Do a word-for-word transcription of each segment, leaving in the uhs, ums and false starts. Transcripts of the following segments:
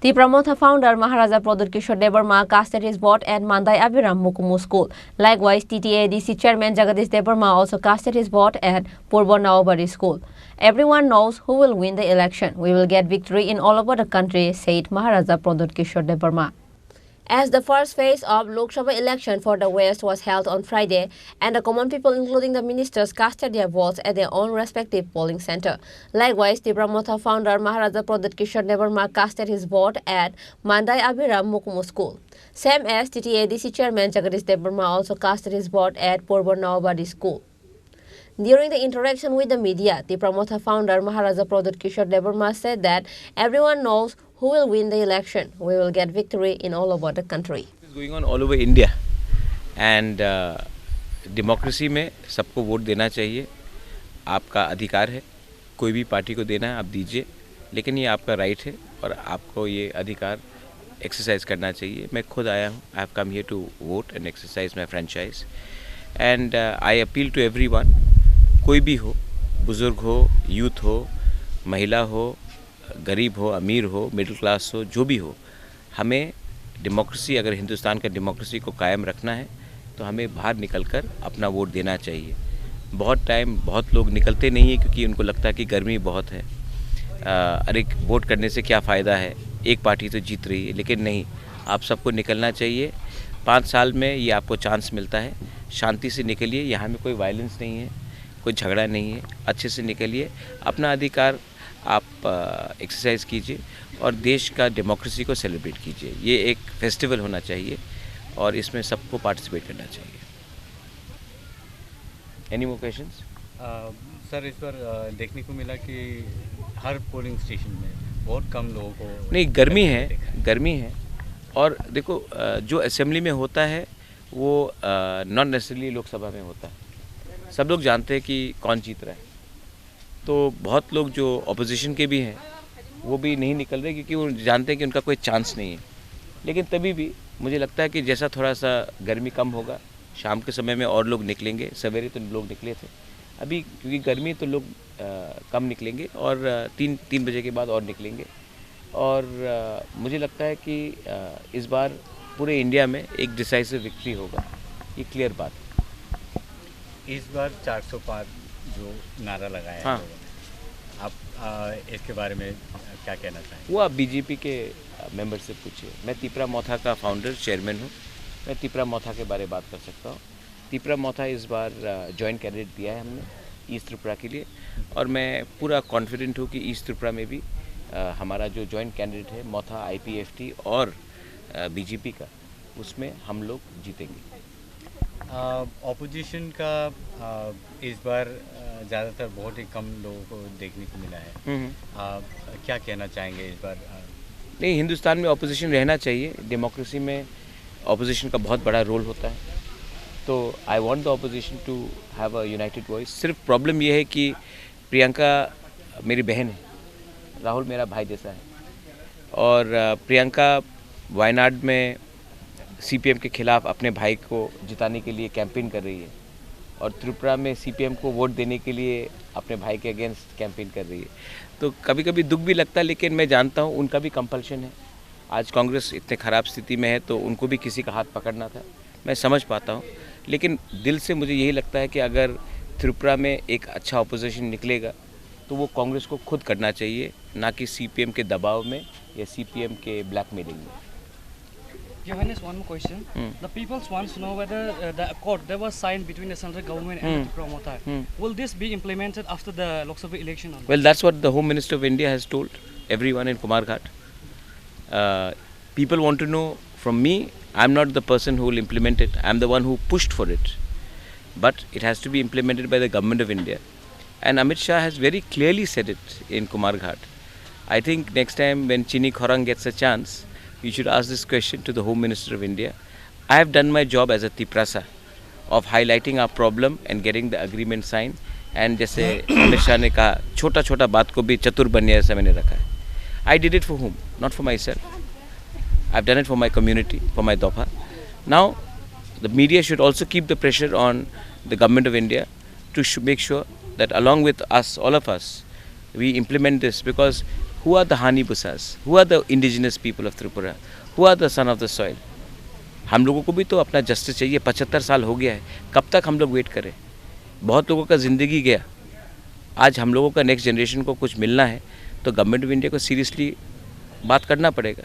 Tipra Motha founder Maharaja Pradyut Kishore Debbarma casted his vote at Mandai Abhiram Mukumu School. Likewise, T T A D C chairman Jagadish Debbarma also casted his vote at Purbo Nawabari School. "Everyone knows who will win the election. We will get victory in all over the country," said Maharaja Pradyut Kishore Debbarma. As the first phase of Lok Sabha election for the West was held on Friday, and the common people, including the ministers, casted their votes at their own respective polling center. Likewise, Tipra Motha founder Maharaja Pradyut Kishore Debbarma casted his vote at Mandai Abhiram Mukumu School. Same as T T A D C chairman Jagadish Debbarma also casted his vote at Purbo Nawabari School. During the interaction with the media, Tipra Motha founder Maharaja Pradyut Kishore Debbarma said that everyone knows who will win the election. We will get victory in all over the country. It is going on all over India, and uh, democracy में सबको वोट देना चाहिए, आपका अधिकार है। कोई भी पार्टी को देना है, आप दीजिए, लेकिन ये आपका राइट है और आपको ये अधिकार एक्सरसाइज करना चाहिए। मैं खुद आया हूँ, I have come here to vote and exercise my franchise, and I appeal to everyone, कोई भी हो, बुज़ुर्ग हो, यूथ हो, महिला हो, गरीब हो, अमीर हो, मिडिल क्लास हो, जो भी हो, हमें डेमोक्रेसी, अगर हिंदुस्तान का डेमोक्रेसी को कायम रखना है, तो हमें बाहर निकल कर अपना वोट देना चाहिए। बहुत टाइम बहुत लोग निकलते नहीं है, क्योंकि उनको लगता है कि गर्मी बहुत है। अ, अरे, वोट करने से क्या फ़ायदा है, एक पार्टी तो जीत रही है। लेकिन नहीं, आप सबको निकलना चाहिए। पाँच साल में ये आपको चांस मिलता है, शांति से निकलिए। यहाँ में कोई वायलेंस नहीं है, कोई झगड़ा नहीं है, अच्छे से निकलिए। अपना अधिकार आप एक्सरसाइज कीजिए और देश का डेमोक्रेसी को सेलिब्रेट कीजिए। ये एक फेस्टिवल होना चाहिए और इसमें सबको पार्टिसिपेट करना चाहिए। Any more questions? अ, सर, इस बार, अ, देखने को मिला कि हर पोलिंग स्टेशन में बहुत कम लोगों को नहीं, गर्मी है, देखा है। गर्मी है। और देखो, अ, जो असेंबली में होता है, वो नॉट नेसेसरली लोकसभा में होता है। सब लोग जानते हैं कि कौन जीत रहा है। तो बहुत लोग जो अपोजिशन के भी हैं, वो भी नहीं निकल रहे, क्योंकि वो जानते हैं कि उनका कोई चांस नहीं है। लेकिन तभी भी मुझे लगता है कि जैसा थोड़ा सा गर्मी कम होगा, शाम के समय में और लोग निकलेंगे। सवेरे तो लोग निकले थे, अभी क्योंकि गर्मी तो लोग अ, कम निकलेंगे और अ, तीन, तीन बजे के बाद और निकलेंगे। और अ, मुझे लगता है कि अ, इस बार पूरे इंडिया में एक डिसाइसिव विक्ट्री होगा, ये क्लियर बात है। इस बार चार सौ पार जो नारा लगाया है हाँ। लोगों ने, आप, अ, इसके बारे में क्या कहना चाहेंगे? वो आप बीजेपी के, अ, मेंबर से पूछिए। मैं तिपरा मोथा का फाउंडर, चेयरमैन हूँ। मैं तिपरा मोथा के बारे बात कर सकता हूँ। तिपरा मोथा इस बार, अ, जॉइंट कैंडिडेट दिया है हमने ईस्ट त्रिपुरा के लिए, और मैं पूरा कॉन्फिडेंट हूँ कि ईस्ट त्रिपुरा में भी, अ, हमारा जो जॉइंट कैंडिडेट है मोथा आईपीएफटी और, अ, बीजेपी का, उसमें हम लोग जीतेंगे। अ, अपोजिशन का, अ, इस बार, अ, ज़्यादातर बहुत ही कम लोगों को देखने को मिला है। हम्म, हम्म। अ, क्या कहना चाहेंगे इस बार, अ? नहीं, हिंदुस्तान में अपोजिशन रहना चाहिए। डेमोक्रेसी में अपोजिशन का बहुत बड़ा रोल होता है। तो I want the opposition to have a united voice। सिर्फ प्रॉब्लम ये है कि प्रियंका मेरी बहन है, राहुल मेरा भाई जैसा है। और, अ, प्रियंका वायनाड में सीपीएम के खिलाफ अपने भाई को जिताने के लिए कैंपेन कर रही है और त्रिपुरा में सीपीएम को वोट देने के लिए अपने भाई के अगेंस्ट कैंपेन कर रही है। तो कभी-कभी दुख भी लगता है, लेकिन मैं जानता हूँ उनका भी कंपल्शन है। आज कांग्रेस इतने ख़राब स्थिति में है, तो उनको भी किसी का हाथ पकड़ना था, मैं समझ पाता हूँ। लेकिन दिल से मुझे यही लगता है कि अगर त्रिपुरा में एक अच्छा अपोजिशन निकलेगा, तो वो कांग्रेस को खुद करना चाहिए, ना कि सीपीएम के दबाव में या सीपीएम के ब्लैकमेलिंग में। Your Highness, one more question. Hmm. The peoples wants to know whether, uh, the accord that was signed between the central government and the Hmm. Tipra Motha, Hmm. will this be implemented after the Lok Sabha election or not? Well, that's what the Home Minister of India has told everyone in Kumarghat. Uh, people want to know from me, I'm not the person who will implement it. I'm the one who pushed for it. But it has to be implemented by the Government of India. And Amit Shah has very clearly said it in Kumarghat. I think next time when Chini Khorang gets a chance, you should ask this question to the Home Minister of India. I have done my job as a Tiprasa of highlighting our problem and getting the agreement signed. And जैसे अमित शाह ने कहा, छोटा छोटा बात को भी चतुर बनिया ऐसा मैंने रखा है। I did it for whom? Not for myself. I've done it for my community, for my dopha. Now, the media should also keep the pressure on the Government of India to sh- make sure that along with us, all of us, we implement this, because Who are the Hani Busas? Who are the indigenous people of Tripura? Who are the son of the soil? हम लोगों को भी तो अपना जस्टिस चाहिए। पचहत्तर साल हो गया है, कब तक हम लोग वेट करें? बहुत लोगों का ज़िंदगी गया। आज हम लोगों का नेक्स्ट जनरेशन को कुछ मिलना है तो गवर्नमेंट ऑफ इंडिया को सीरियसली बात करना पड़ेगा।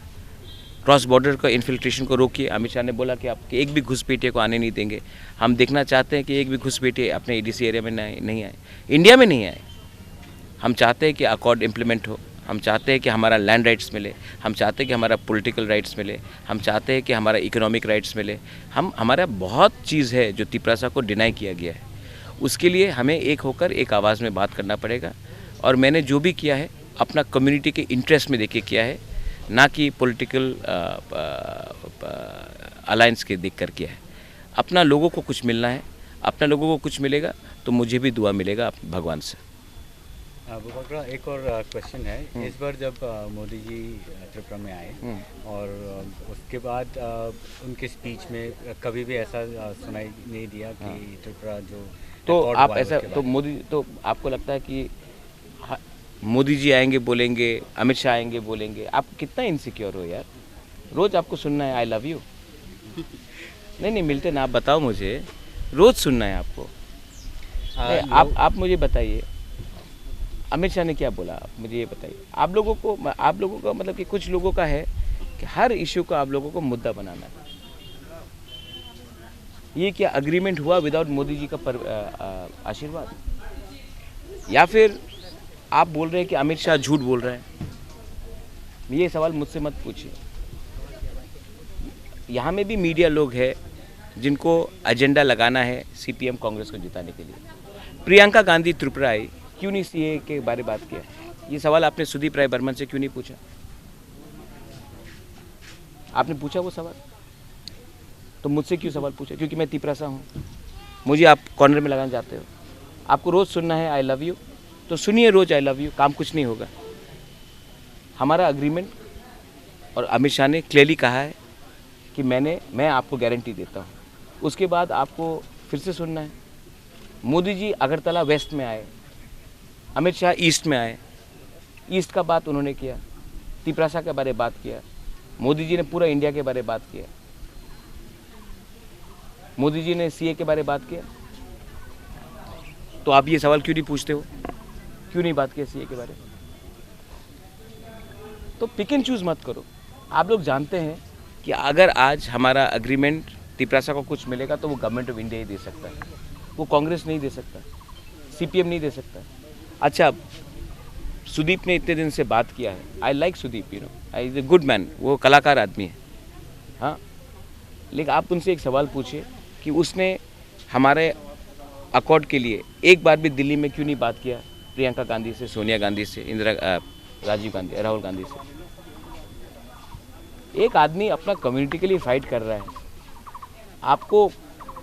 क्रॉस बॉर्डर का इन्फिल्ट्रेशन को रोकिए। अमित शाह ने बोला कि आपके एक भी घुसपैठिए को आने नहीं देंगे। हम देखना चाहते हैं कि एक भी घुसपैठिए अपने एडीसी एरिया में नहीं, नहीं आए, इंडिया में नहीं आए। हम चाहते हैं कि अकॉर्ड इम्प्लीमेंट हो, हम चाहते हैं कि हमारा लैंड राइट्स मिले, हम चाहते हैं कि हमारा पॉलिटिकल राइट्स मिले, हम चाहते हैं कि हमारा इकोनॉमिक राइट्स मिले। हम, हमारा बहुत चीज़ है जो तिपरासा को डिनाई किया गया है। उसके लिए हमें एक होकर एक आवाज़ में बात करना पड़ेगा। और मैंने जो भी किया है अपना कम्युनिटी के इंटरेस्ट में देख के किया है, ना कि पॉलिटिकल अलायंस के देख कर किया है। अपना लोगों को कुछ मिलना है, अपना लोगों को कुछ मिलेगा तो मुझे भी दुआ मिलेगा आप भगवान से। बुबाग्रा, एक और क्वेश्चन है। इस बार जब मोदी जी त्रिपुरा में आए और उसके बाद उनके स्पीच में कभी भी ऐसा सुनाई नहीं दिया कि त्रिपुरा जो तो आप ऐसा तो मोदी तो आपको लगता है कि मोदी जी आएंगे बोलेंगे, अमित शाह आएंगे बोलेंगे? आप कितना इनसिक्योर हो यार। रोज आपको सुनना है आई लव यू। नहीं नहीं, मिलते ना, आप बताओ मुझे, रोज सुनना है आपको। आप आप मुझे बताइए, अमित शाह ने क्या बोला? आप मुझे ये बताइए। आप लोगों को आप लोगों का मतलब कि कुछ लोगों का है कि हर इशू को आप लोगों को मुद्दा बनाना है। ये क्या अग्रीमेंट हुआ विदाउट मोदी जी का पर, आशीर्वाद? या फिर आप बोल रहे हैं कि अमित शाह झूठ बोल रहे हैं? ये सवाल मुझसे मत पूछिए। यहाँ में भी मीडिया लोग हैं जिनको एजेंडा लगाना है सीपीएम कांग्रेस को जिताने के लिए। प्रियंका गांधी त्रिपुरा आई, क्यों नहीं सीए के बारे बात किया? ये सवाल आपने सुदीप राय बर्मन से क्यों नहीं पूछा? आपने पूछा वो सवाल? तो मुझसे क्यों सवाल पूछा? क्योंकि मैं तिपरासा हूँ। मुझे आप कॉर्नर में लगाना चाहते हो। आपको रोज़ सुनना है आई लव यू, तो सुनिए रोज़ आई लव यू, काम कुछ नहीं होगा। हमारा अग्रीमेंट और अमित शाह ने क्लियरली कहा है कि मैंने मैं आपको गारंटी देता हूँ। उसके बाद आपको फिर से सुनना है। मोदी जी अगरतला वेस्ट में आए, अमित शाह ईस्ट में आए, ईस्ट का बात उन्होंने किया, तिपरासा के बारे बात किया, मोदी जी ने पूरा इंडिया के बारे बात किया। मोदी जी ने सीए के बारे बात किया, तो आप ये सवाल क्यों नहीं पूछते हो, क्यों नहीं बात किया सीए के बारे में? तो पिक एंड चूज मत करो। आप लोग जानते हैं कि अगर आज हमारा अग्रीमेंट तिपरासा को कुछ मिलेगा तो वो गवर्नमेंट ऑफ इंडिया ही दे सकता है, वो कांग्रेस नहीं दे सकता, सीपीएम नहीं दे सकता। अच्छा, सुदीप ने इतने दिन से बात किया है, I like Sudeep, you know, I is a good man, वो कलाकार आदमी है। हाँ, लेकिन आप उनसे एक सवाल पूछिए कि उसने हमारे अकॉर्ड के लिए एक बार भी दिल्ली में क्यों नहीं बात किया प्रियंका गांधी से, सोनिया गांधी से, इंदिरा, राजीव गांधी, राहुल गांधी से? एक आदमी अपना कम्युनिटी के लिए फाइट कर रहा है। आपको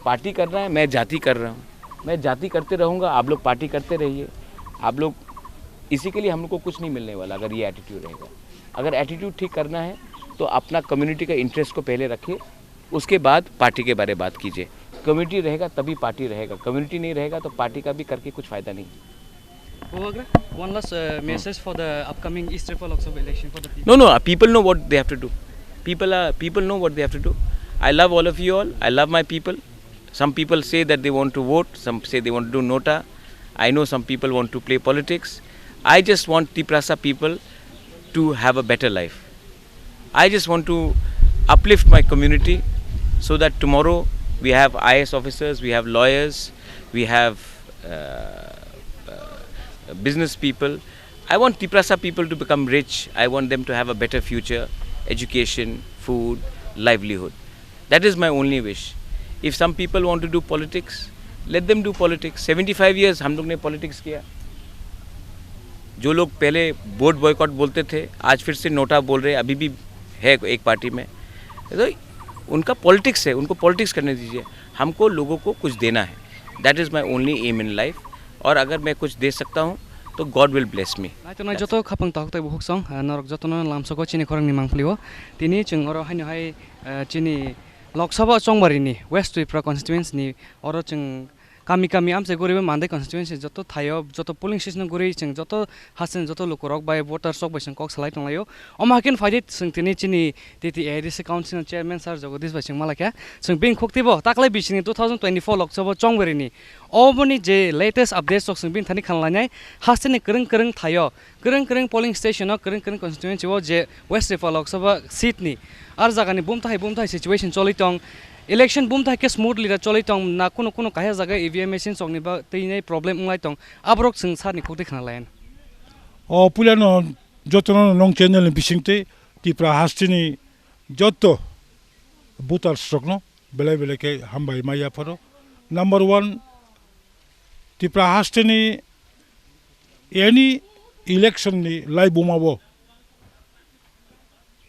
पार्टी करना है, मैं जाति कर रहा हूँ, मैं जाति करते रहूँगा, आप लोग पार्टी करते रहिए। आप लोग इसी के लिए हम लोग को कुछ नहीं मिलने वाला अगर ये एटीट्यूड रहेगा। अगर एटीट्यूड ठीक करना है तो अपना कम्युनिटी का इंटरेस्ट को पहले रखिए, उसके बाद पार्टी के बारे बात कीजिए। कम्युनिटी रहेगा तभी पार्टी रहेगा, कम्युनिटी नहीं रहेगा तो पार्टी का भी करके कुछ फ़ायदा नहीं। Bubagra, one last uh, message for the upcoming East Tripura Lok Sabha election for the people. No, no, uh, people know what they have to do. People are people know what they have to do. I love all of you all. I love my people. Some people say that they want to vote. Some say they want to do nota. I know some people want to play politics. I just want Tiprasa people to have a better life. I just want to uplift my community so that tomorrow we have I A S officers, we have lawyers, we have uh, uh, business people. I want Tiprasa people to become rich. I want them to have a better future, education, food, livelihood. That is my only wish. If some people want to do politics, let them do politics. Seventy five years हम लोग ने पॉलिटिक्स किया। जो लोग पहले vote boycott बोलते थे, आज फिर से नोटा बोल रहे, अभी भी है एक पार्टी में। तो उनका पॉलिटिक्स है, उनको पॉलिटिक्स करने दीजिए। हमको लोगों को कुछ देना है। That is my only aim in life. और अगर मैं कुछ दे सकता हूँ तो God will bless me. Naitongnai joto khapang takhuk tei bukhuk song, norok jotono lamsogo chini khorangni mangpili o. Tini chwng oro haino hai chini Lok Sabha Chongbarini West Tripura constituency ni oro chwng kami kami amchai guriwi Mandai constituency joto thaio, joto polling station guri chwng joto hasteni joto lukurok bai voters rok bai chwng kok salai tonglaio. Omo hai khe phai di chwng tini chini T T A D C council ni chairman sir Jagadish bai chwng malakha. Chwng bini khuktibo taklai bisini two thousand twenty-four Lok Sabha chongbarini oboni je latest updates rok chwng bini thani khanlainai. Hasteni kwrwng kwrwng thaio, kwrwng kwrwng polling station o, kwrwng kwrwng constituency o je West Tripura Lok Sabha seat ni ar jagani bumthai bumthai situation choli tong, election bumthai khe smoothly ra choli tong na, kuno kuno kaisa jaga E V M machine chokni ba teinai problem wnglai tong, aborok chwng sir ni khukti khna layan. O puilano jotono nong channel ni bisingtwi Tripura hasteni joto voters rokno belai belai khe hambai ma yapharo. Number one, Tripura hasteni any election ni laibuma bo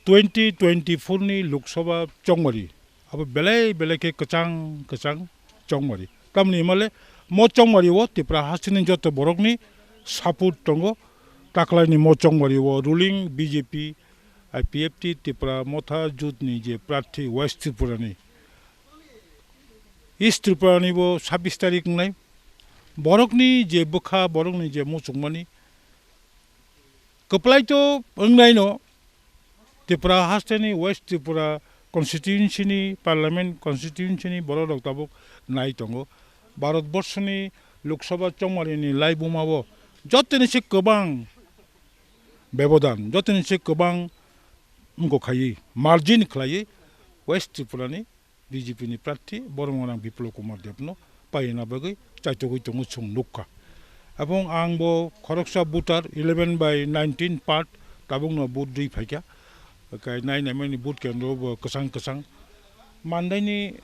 twenty twenty-four ni Lok Sabha chongmari abo belai belai khe kwchang kwchang chongmari. Tamni himale mo chongmari o Tripura hasteni joto borokni support tongo. Taklaini mo chongmari o ruling B J P, I P F T, Tripura Motha Jut ni je prarthi West Tripura ni, East Tripura ni bo sabbish tarik wngnai. Borokni je bwkha, borokni je muchungmani kwplai to wngnaino, Tripura hasteni West Tripura constituency ni, parliament constituency ni borok rok tabuk nai tongo. Bharat borsoni Lok Sabha chongmari ni laibuma bo jotoni se kwbang bebodan, jotoni se kwbang wngkha khaiwi margin khlaiwi West Tripura ni B J P ni prarthi Boromgwnang Biplab Kumar Deb no paina bagwi chaitogwi tongo chwng nukha. Ebong ang bo khoroksa voter eleven by nineteen part tabukno vote rwi phaikha. Kai nai naimani vote kendro bo kwchang kwchang. Mandaini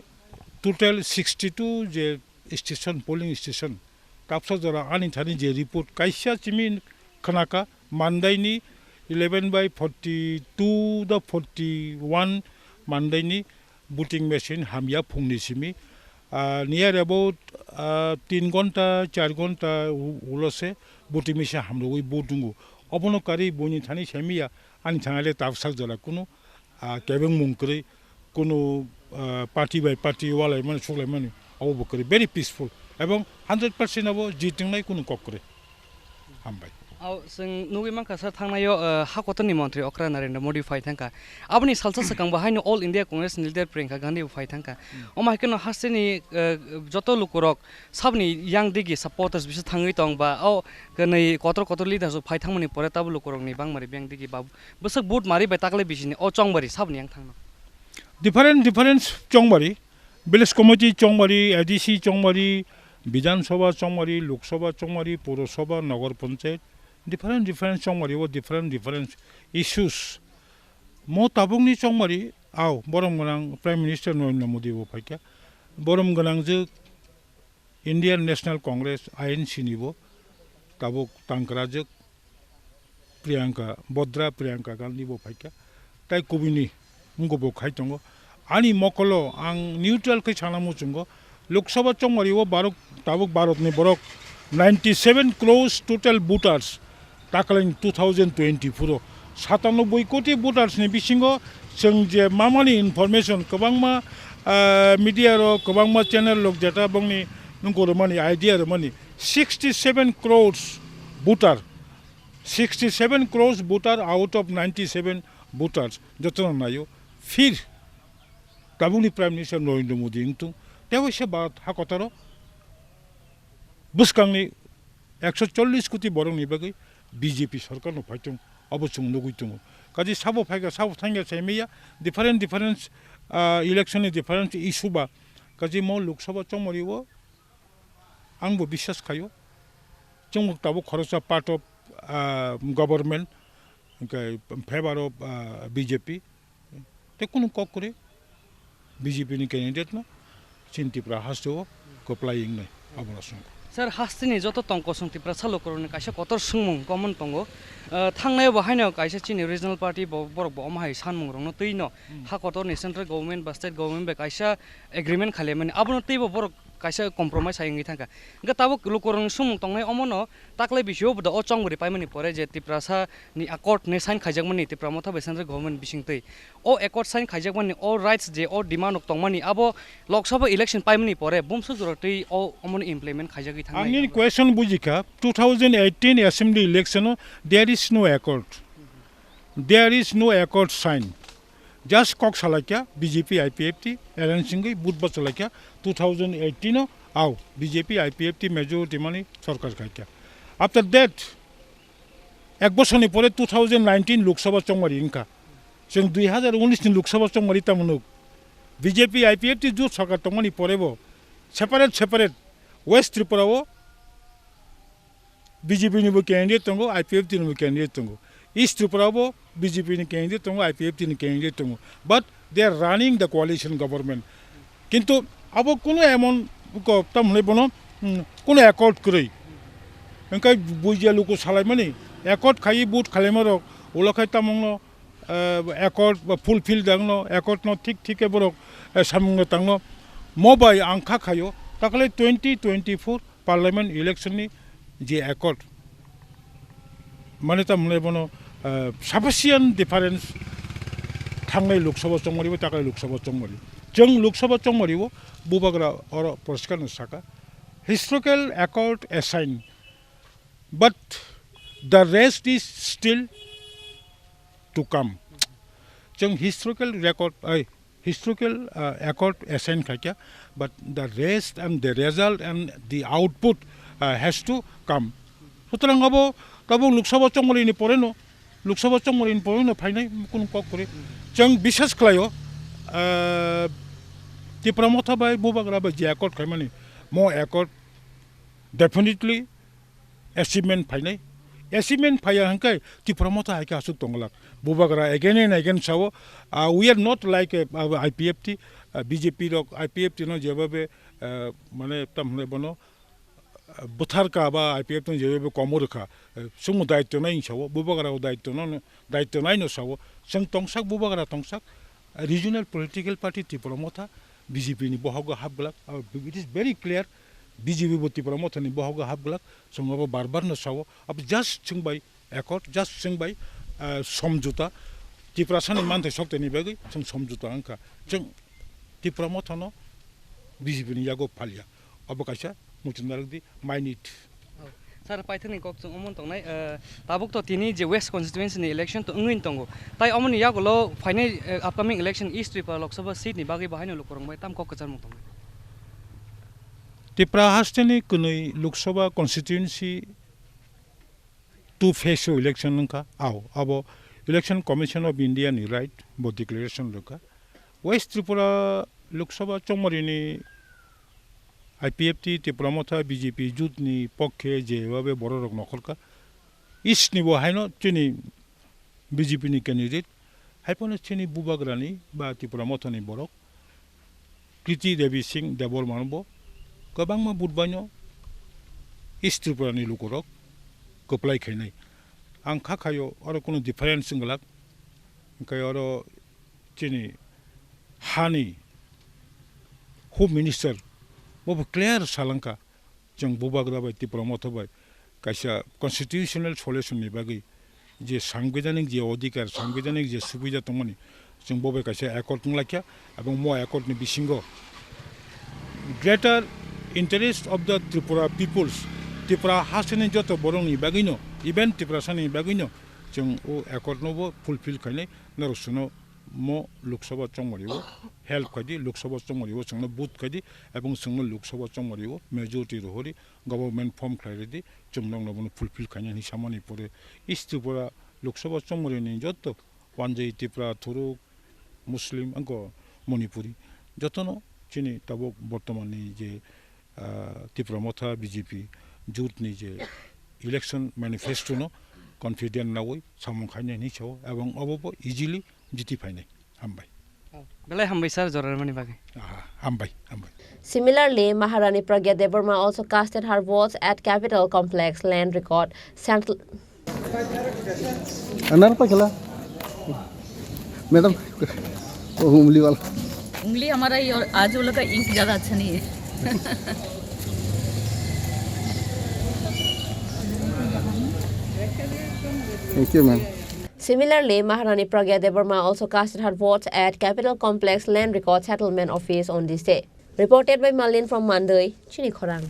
total sixty two je station, polling station, tapsa jora ani thani je report kaisa simi khnakha, Mandaini eleven by forty two da forty one Mandaini voting machine hamya phungni simi, ah, near about, ah, tin gonta, char gonta u-, ulo se voting machine hamrogwi vote wngo. Obono karwi buini thani semiya, ani thani le tapsa jora kunu, ah, kebengmung kwrwi, kunu, ah, party by party walaimani, suklaimani, abo bo kwrwi, very peaceful. Ebong hundred percent abo jitingnai kunu kok kwrwi. Hambai. Ao, chwng nugwi mankha sir, thangnaio, ah, ha kotorni montri okra Narendra Modi phai thangkha. Aboni salsa swkang bo haino All India Congress ni leader Priyanka Gandhi bo phai thangkha. Hmm. Omo hai kheno hasteni, ah, joto lukurok saboni yang digi supporters bisa thangwi tong ba, o kwnwi kotor kotor leaders rok phai thangmani pore tabuk lukurokni bangmari biyang digi ba bwswk vote mari bai taklai bisini o chongbari saboni yang thangno. Different, different chongbari, village committee chongbari, A D C chongbari, Bidhan Sabha chongbari, Lok Sabha chongbari, Puro Sabha, Nagar Panchayat, different, different chongbari o different, different issues. Mo tabukni chongbari ao borom gwnang Prime Minister Narendra Modi bo phaikha. Borom gwnang je Indian National Congress, I N C ni bo tabuk tangkrajwk Priyanka Bodra, Priyanka Gandhi bo phaikha, tai kubuni wngkha bo khai tongo. Ani mokolo ang neutral khe sana muchungo, Lok Sabha chongmari o Bharat, tabuk Bharat ni borok ninety seven crores total voters. Takleng two thousand twenty-four o satanoboi koti voters ni bisingo chwng je mamani information kwbangma, ah, media rok, kwbangma channel rok jeta bongni nungkoromani idea romani sixty seven crores voter, sixty seven crores voter out of ninety seven voters jotono naio. Phir tabukni Prime Minister Narendra Modi wngtung, tei waisa Bharat hakotaro bwskangni ekso chollish koti borokni bagwi B J P sorkarno phaitung, abo chwng nugwi tongo. Kaji sabo phaikha, sabo thangya saimaya, different, different, ah, election ni different issue ba, kaji mo Lok Sabha chongmari o ang bo biswas khaio. Chwng tabuk khoroksa part of, ah, government, hwnkhe favor of, ah, B J P. Tei kunu kok kwrwi B J P ni candidate no chini Tripura haste o kwplai wngnai, abono swngkha. Sir, hasteni joto tong kosong Tiprasa lukurokni kaisa kotor swngmung common tongo. Ah, thangnai bo haino kaisa chini regional party bo, borok bo omo hai sanmung rokno twi no, hmm, ha kotor ni central government ba state government bai kaisa agreement khailaimani, abono tei bo borok kaisa compromise hai wngwi thangkha. Hwnkhe tabuk lukurokni sumung tongnai omono taklai bisio bo da o chongmori paimani pore je Tiprasa ni accord ni sign khaijakmani Tipra Motha bai central government bisingtwi. O accord sign khaijakmani, o rights je o demand rok tongmani, abo Lok Sabha election paimani pore bumswk jora twi o omono implement khaijagwi thangkha. Ang nini question bujikha, two thousand eighteen assembly election o there is no accord. There is no accord sign. Just kok salaikha B J P I P F T alliance wngwi vote bo salaikha two thousand eighteen o, ao B J P I P F T majority mani sorkar khaikha. After that, ek bosorni pore two thousand nineteen Lok Sabha chongmari wngkha. Chwng dui hazar unis ni Lok Sabha chongmari tamo nuk. B J P I P F T jut sorkar tongmani pore bo separate separate West Tripura o B J P ni bo candidate tongo, I P F T ni bo candidate tongo. East Tripura bo B J P ni candidate tongo, I P F T ni candidate tongo. But they are running the coalition government. Kintu abo kuno emon ko tam hwnwi bono, hmm, kuno accord kwrwi. Hwnkhe bujiya luku salaimani accord khaiwi vote khalaima rok ulo khai tamungno, eh, accord ba fulfill dangno, accord no thik thik khe borok, eh, samungno tangno. Mo bai ang kha khaio, takle twenty twenty-four Parliament election ni je accord, mane ta mwnai bono, eh, sufficient difference thangnai Lok Sabha chongmari bo taklai Lok Sabha chongmari. Chwng Lok Sabha chongmari o bubagra oro poriskar no saka, historical accord assign, but the rest is still to come. Chwng historical record, ai, historical, uh, accord assign khaikha, but the rest and the result and the output, uh, has to come. Sutrang abo tabuk Lok Sabha chongmari ni pore no, Lok Sabha chongmari ni pore no phainai kunu kok kwrwi. Chwng bisas khlaio, uh, Tipra Motha bai bubagra bai je accord khaimani, mo accord definitely achievement phainai. Achievement phaiya hwnkhe Tipra Motha hai khe aswk tonglak. Bubagra again and again sao, ah, we are not like, eh, ah, I P F T, ah, B J P rok, I P F T no jebhabe, ah, mane tam hwnwi bono, ah, bwtharkha ba I P F T no jebhabe komo rwkha, eh, chwngno daityo nai sao, bubagra o daityo no, daityo nai no sao, chwng tongsak bubagra tongsak, ah, regional political party Tipra Motha B J P ni bohogo hapglak, ah, it is very clear, B J P bo Tipra Motha ni bohogo hapglak, chwng abo bar bar no sao, abo just chwng bai accord, just chwng bai, ah, somjota, Tiprasa ni manthai sokte ni bagwi chwng somjota wngkha. Chwng Tipra Motha no B J P ni yago phalia. Abo kaisa muchung narwk di, minute. Oh, sir, paithakni kok chwng omo tongnai, eh, tabuk to tini je West constituency ni election to wngwi tongo. Tai omoni yagulo phainai, eh, upcoming election East Tripura Lok Sabha seat ni bagwi bo haino lukurok bai tam kok kwcharmung tongnai. Tipra haste ni kwnwi Lok Sabha constituency two phase o election wngkha. Ao, abo Election Commission of India ni right bo declaration rwkha. West Tripura Lok Sabha chongmari ni I P F T, Tipra Motha, B J P jut ni pokhe je babe borok rok nokhorkha. East ni bo haino chini B J P ni candidate, haiphano chini bubagrani ba Tipra Mothani borok Kriti Devi Singh Debbarma no bo kwbangma vote bai no East Tripura ni lukurok kwplai khainai. Ang kha khaio oro kunu difference wng glak, hwnkhe oro chini hani Home Minister bo bo clear salangkha. Chwng bubagra bai Tipra Motha bai kaisa constitutional solution ni bagwi je sangbidhanik je odhikar, sangbidhanik je subida tongmani, chwng bo bai kaisa accord wng laikha, ebong mo accord ni bisingo greater interest of the Tripura peoples, Tripura hasteni joto borokni bagwino, even Tiprasani bagwino chwng o accord no bo fulfill khainai, norok chwngno mo Lok Sabha chongmari o help khaidi, Lok Sabha chongmari o chwngno vote khaidi, ebong chwngno Lok Sabha chongmari o majority rohori government form khlai rwdi, chwng nokno bono fulfill khainai hinwi samani pore East Tripura Lok Sabha chongmari ni joto Wanjai, Tipra, Thuruk, Muslim, angko Manipuri, jotono chini tabuk bortoman ni je, ah, Tipra Motha B J P jut ni je election manifesto no confident nawi samung khainai hinwi sao, ebong obo bo easily jiti phainai. Hambai. Belai hambai sir, jora rwmani bagwi. Aha, hambai, hambai. Similarly, Maharani Pragya Debbarma also casted her votes at Capitol Complex, land record, Central. अनार पे खिला मैडम, वो उंगली वाला। उंगली हमारा ये और आज वो लोग का इंक ज़्यादा अच्छा नहीं है। Thank you, ma'am. Similarly, Maharani Pragya Debbarma also casted her vote at Capital Complex Land Record Settlement Office on this day. Reported by Malin from Mandoi, Chini Khorang.